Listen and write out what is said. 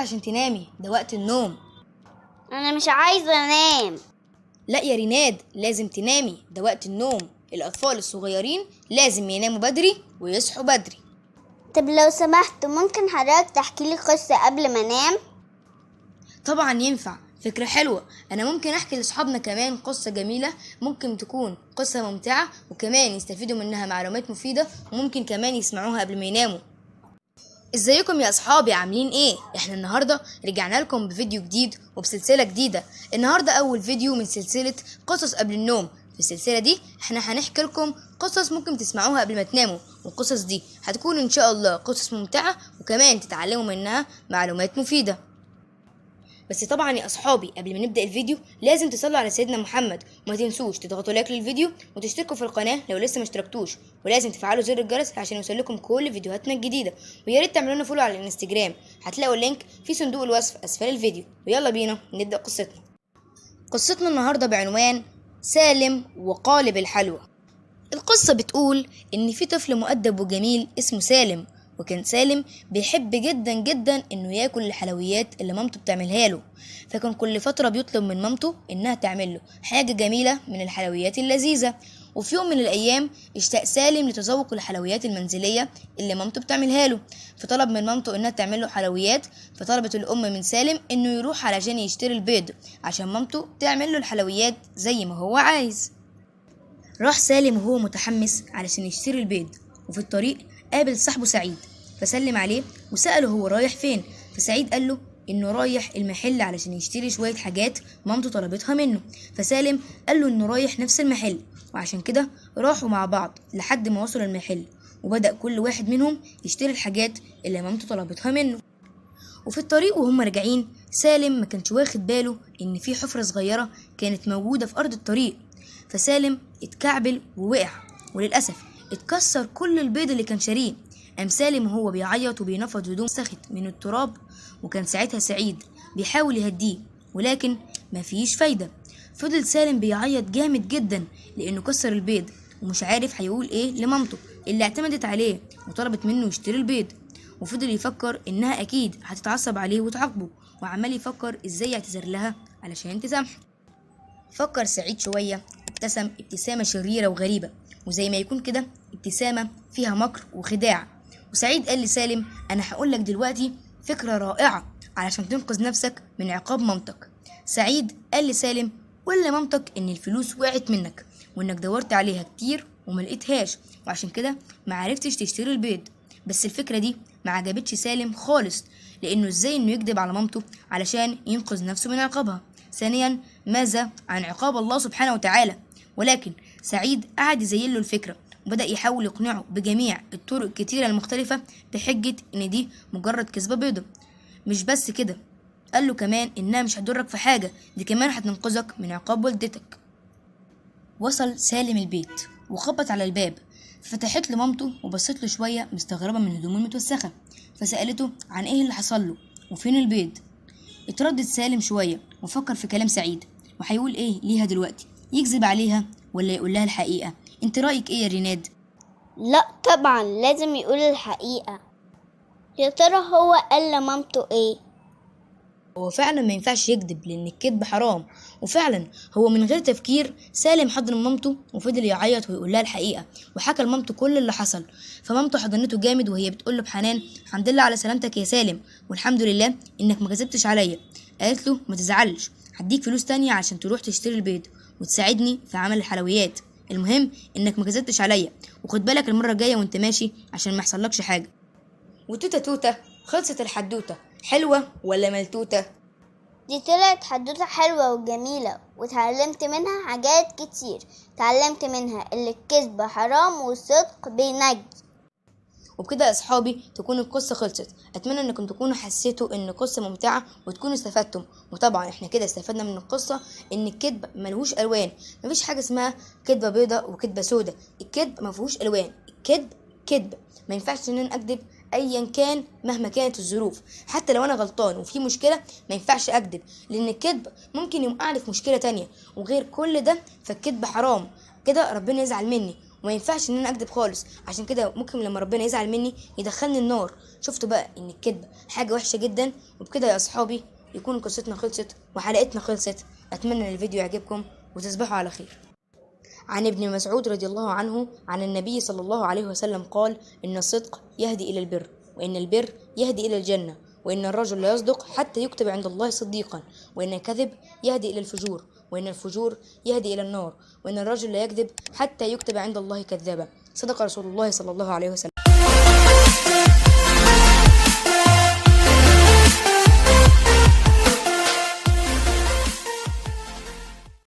عشان تنامي، ده وقت النوم. انا مش عايزه انام. لا يا ريناد، لازم تنامي، ده وقت النوم. الأطفال الصغيرين لازم يناموا بدري ويصحوا بدري. طب لو سمحت، ممكن حضرتك تحكي لي قصة قبل ما انام؟ طبعا ينفع، فكرة حلوة. أنا ممكن أحكي لأصحابنا كمان قصة جميلة، ممكن تكون قصة ممتعة وكمان يستفيدوا منها معلومات مفيدة، وممكن كمان يسمعوها قبل ما يناموا. ازيكم يا اصحابي، عاملين ايه؟ احنا النهارده رجعنا لكم بفيديو جديد وبسلسله جديدة. النهارده اول فيديو من سلسلة قصص قبل النوم. في السلسلة دي احنا هنحكي لكم قصص ممكن تسمعوها قبل ما تناموا، والقصص دي هتكون ان شاء الله قصص ممتعة وكمان تتعلموا منها معلومات مفيدة. بس طبعا يا اصحابي قبل ما نبدا الفيديو لازم تصلوا على سيدنا محمد، وما تنسوش تضغطوا like للفيديو وتشتركوا في القناة لو لسه ما اشتركتوش، ولازم تفعلوا زر الجرس عشان يوصلكم كل فيديوهاتنا الجديدة، ويا ريت تعملوا لنا follow على الانستجرام، هتلاقوا ال link في صندوق الوصف اسفل الفيديو. ويلا بينا نبدا قصتنا. قصتنا النهارده بعنوان سالم وقالب الحلوى. القصة بتقول ان في طفل مؤدب وجميل اسمه سالم، وكان سالم بيحب جدا جدا انه ياكل الحلويات اللي مامته بتعملها له، فكان كل فترة بيطلب من مامته انها تعمل له حاجة جميلة من الحلويات اللذيذة. وفي يوم من الايام اشتاق سالم لتذوق الحلويات المنزلية اللي مامته بتعملها له، فطلب من مامته انها تعمل له حلويات. فطلبت الام من سالم انه يروح علشان يشتري البيض عشان مامته تعمل له الحلويات زي ما هو عايز. راح سالم وهو متحمس علشان يشتري البيض، وفي الطريق قابل صاحبه سعيد، فسلم عليه وسأله هو رايح فين. فسعيد قال له إنه رايح المحل علشان يشتري شوية حاجات مامته طلبتها منه. فسالم قال له إنه رايح نفس المحل، وعشان كده راحوا مع بعض لحد ما وصلوا المحل، وبدأ كل واحد منهم يشتري الحاجات اللي مامته طلبتها منه. وفي الطريق وهم راجعين سالم ما كانش واخد باله إن في حفرة صغيرة كانت موجودة في أرض الطريق، فسالم اتكعبل ووقع، وللأسف اتكسر كل البيض اللي كان شاريه. قام سالم وهو بيعيط وبينفض هدومه سخت من التراب، وكان ساعتها سعيد بيحاول يهديه ولكن مفيش فايدة. فضل سالم بيعيط جامد جدا لأنه كسر البيض ومش عارف هيقول ايه لمامته اللي اعتمدت عليه وطلبت منه يشتري البيض. وفضل يفكر انها اكيد هتتعصب عليه وتعاقبه، وعمال يفكر ازاي يعتذر لها علشان تسامحه. فكر سعيد شوية، ابتسم ابتسامة شريرة وغريبة، وزي ما يكون كده ابتسامة فيها مكر وخداع. وسعيد قال لسالم أنا هقولك دلوقتي فكرة رائعة علشان تنقذ نفسك من عقاب مامتك. سعيد قال لسالم قول لمامتك إن الفلوس وقعت منك وإنك دورت عليها كتير وما لقيتهاش، وعشان كده ما عرفتش تشتري البيض. بس الفكرة دي ما عجبتش سالم خالص، لأنه إزاي إنه يكذب على مامته علشان ينقذ نفسه من عقابها. ثانيا ماذا عن عقاب الله سبحانه وتعالى؟ ولكن سعيد قعد يزين له الفكرة وبدأ يحاول يقنعه بجميع الطرق الكتيرة المختلفة بحجة إن دي مجرد كذبة بيضة. مش بس كده، قال له كمان إنها مش هتضرك في حاجة، دي كمان هتنقذك من عقاب والدتك. وصل سالم البيت وخبط على الباب، فتحت له مامته وبصت له شوية مستغربة من هدومه المتوسخة، فسألته عن إيه اللي حصل له وفين البيض. اتردد سالم شوية وفكر في كلام سعيد وهيقول إيه ليها دلوقتي، يكذب عليها ولا يقول لها الحقيقة؟ انت رأيك ايه يا ريناد؟ لا طبعا لازم يقول الحقيقة. يا ترى هو قال لمامته ايه؟ هو فعلا ما ينفعش يكذب لان الكذب حرام. وفعلا هو من غير تفكير سالم حضن مامته وفضل يعيط ويقول لها الحقيقة، وحكى لمامته كل اللي حصل. فمامته حضنته جامد وهي بتقول له بحنان الحمد لله على سلامتك يا سالم، والحمد لله انك ما كذبتش عليا. قالت له ما تزعلش، هديك فلوس تانية عشان تروح تشتري البيض وتساعدني في عمل الحلويات، المهم انك ما كذبتش عليا، وخد بالك المرة الجاية وانت ماشي عشان ما يحصلكش حاجة. وتوته توته خلصت الحدوتة، حلوة ولا ملتوته؟ دي طلعت حدوتة حلوة وجميلة، وتعلمت منها حاجات كتير. تعلمت منها اللي الكذب حرام والصدق بينجي. وبكده يا اصحابي تكون القصة خلصت. اتمنى انكم تكونوا حسيتوا ان القصة ممتعة وتكونوا استفدتم. وطبعا احنا كده استفدنا من القصة ان الكذب ملهوش الوان، مفيش حاجة اسمها كذبه بيضة وكذبه سودة، الكذب مفيهوش الوان، الكذب كذب، ما ينفعش ان انا اكذب ايا كان مهما كانت الظروف، حتى لو انا غلطان وفي مشكلة ما ينفعش اكذب، لان الكذب ممكن يوقعني في مشكلة تانية. وغير كل ده فالكذب حرام، كده ربنا يزعل مني. وما ينفعش ان انا اكذب خالص، عشان كده ممكن لما ربنا يزعل مني يدخلني النار. شفتوا بقى ان الكذب حاجة وحشة جدا. وبكده يا اصحابي يكون قصتنا خلصت وحلقتنا خلصت. اتمنى ان الفيديو يعجبكم وتصبحوا على خير. عن ابن مسعود رضي الله عنه عن النبي صلى الله عليه وسلم قال: إن الصدق يهدي إلى البر، وإن البر يهدي إلى الجنة، وإن الرجل لا يصدق حتى يكتب عند الله صديقا، وإن الكذب يهدي إلى الفجور، وإن الفجور يهدي إلى النار، وإن الرجل لا يكذب حتى يكتب عند الله كذابا. صدق رسول الله صلى الله عليه وسلم.